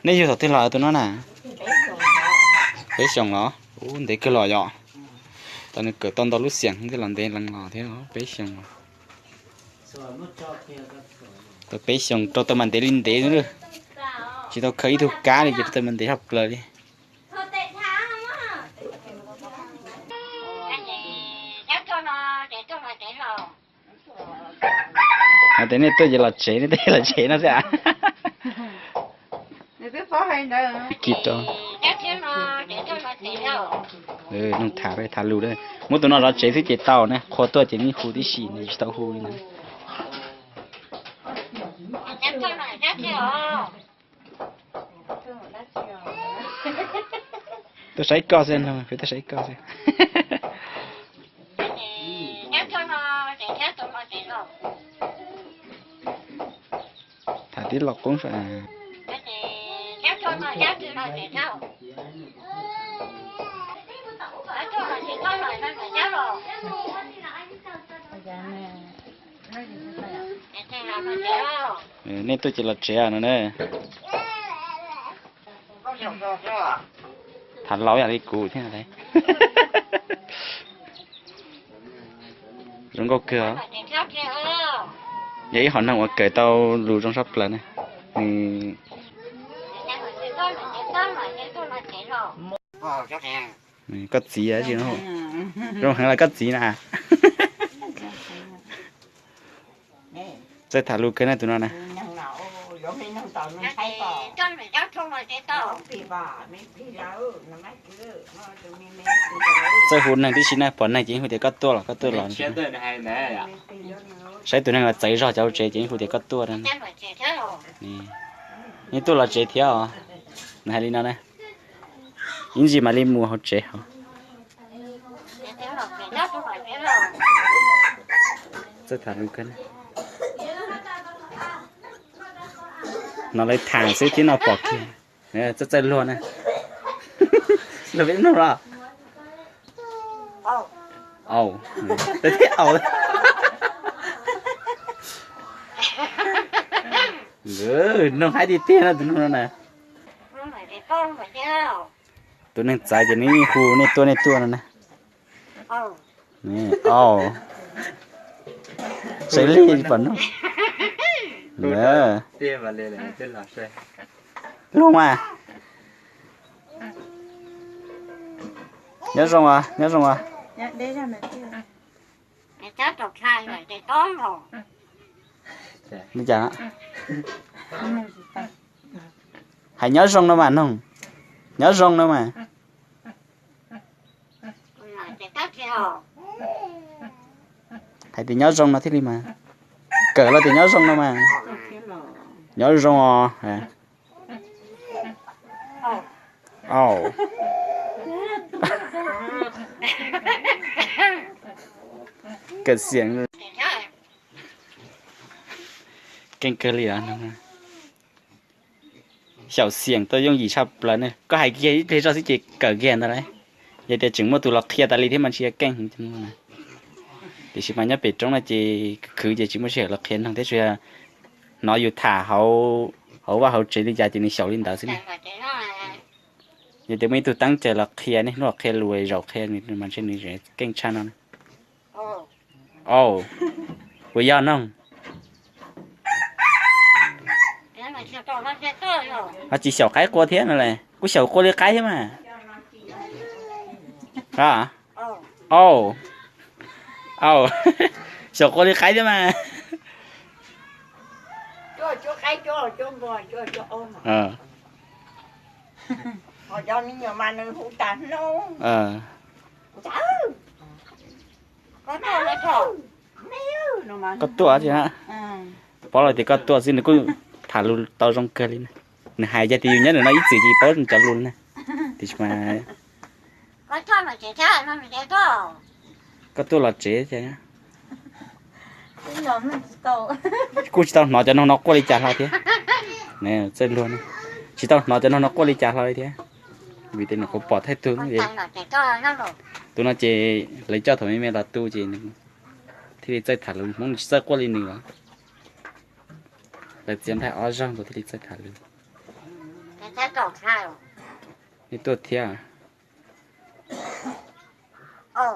Nej yug thaum twg los tus no na? Peb xyoos los? Ub, ntev kawg los yom. Tau nws kawm tau ntau lub xiam thiaj los ntev lees los thiab, peb xyoos los. Tau peb xyoos rau tau mas ntev li ntev xwb. Tsis tau khaws ib tug kab li ces rau tau mas ntev tshaj plaws li. Hais tias nej tuaj ces los tsev, nej tuaj ces los tsev no xwb. Kis rau, nug tham, tham lus, muab tus no zov tsev xwb ces tau na, qhua tuaj ces nej hu tib si, nws tsis tau hu li ntawd. Tuaj saib koj xwb, peb tuaj saib koj xwb. Tham tib lo qoob. Nej tuaj ces los tsev no na. Tham laus yam li kuv thiab. Zoo nkauj kawg. Yog ib hom neeg uas kawm tau lus zoo tshaj plaws na. Nws, koj txiv, zoo heev los koj txiv na. Txawj tham lus kawg na tus no na. Txawj hu neeg tib si na, pom neeg ces yeej hu tias koj tuaj los, koj tuaj los. Saib tus neeg uas txawv zog cov hauv tsev ces yeej hu tias koj tuaj. Nej tuaj los tsev thiab os. Nws hais li no na. Ib ntsis mam li mus hauv tsev hos. No lawv tham xwb thiab no pom kiag. Txawj txawj luag na. Luag peb mloog los. Au, thiab au. Noog haib tiag tiag no tus noog no na. Tus neeg txawv ces nws hu nej tuaj nej tuaj no na. Au, sawv lig pom noog. Luag mas. Nyob zoo os, nyob zoo os. Li cas? Hais nyob zoo no mas noog. Nyob zoo no mas. Hais tias nyob zoo no thiaj li mas. Kawm los tias nyob zoo no mas. Nyob zoo os. Au. Kawm xiam. Keej kawg li os. Xyaum xiam tau yooj yim tshaj plaws ne. Koj hais kiag ib pliag zoj xwb ces kawm kiag ntawd lawm. Yog tias tseem muaj tus los qhia tas li thiab mas ntshe keej heev. Tiam sis mas nyob pem roob no ces khwv ces tsis muaj sij hawm los qhia noog thiab, tsuas yog hnov yus tham hauv vaj hauv tsev li cas ces nws xyaum li ntawd xwb ne. Yog tias muaj ib tug teeb cawv los qhia ne, hnub los qhia lus zaum qhia mas ntshe nws keej tshaj no. Au, puas yog noog? Ho tsis xyaum qaib qua thiab no las, kuj xyaum qua li qaib thiab mas. Au, au, xyaum qua li qaib thiab mas. Koj tuaj tias, paub lawm tias koj tuaj xwb nws kuj tham lus tau zoo kawg li na. Nws hais yog tias yus nyob ntawm no ib txwm ces paub cov lus na. Tiam sis mas koj tuaj los tsev ces, koj tuaj los tsev ces, Kuj tsis tau hnov cov noog no quaj li cas hlo thiab. Txawj luag, tsis tau hnov cov noog no quaj li cas hlo li thiab. Vim tias nyuam qhuav pom thaij tug. Tus no ces lawv coj thaum me me los tu ces nws thiaj li txawj tham lus, Hmoob nws tsis txawj quaj li nws os. Lawv txiav nplaig ob zaug nkaus thiaj li txawj tham lus. Nej tuaj thiab? Au,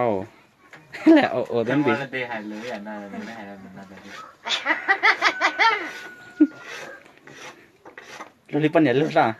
au, ntxim. Luag li poj niam luag zaj.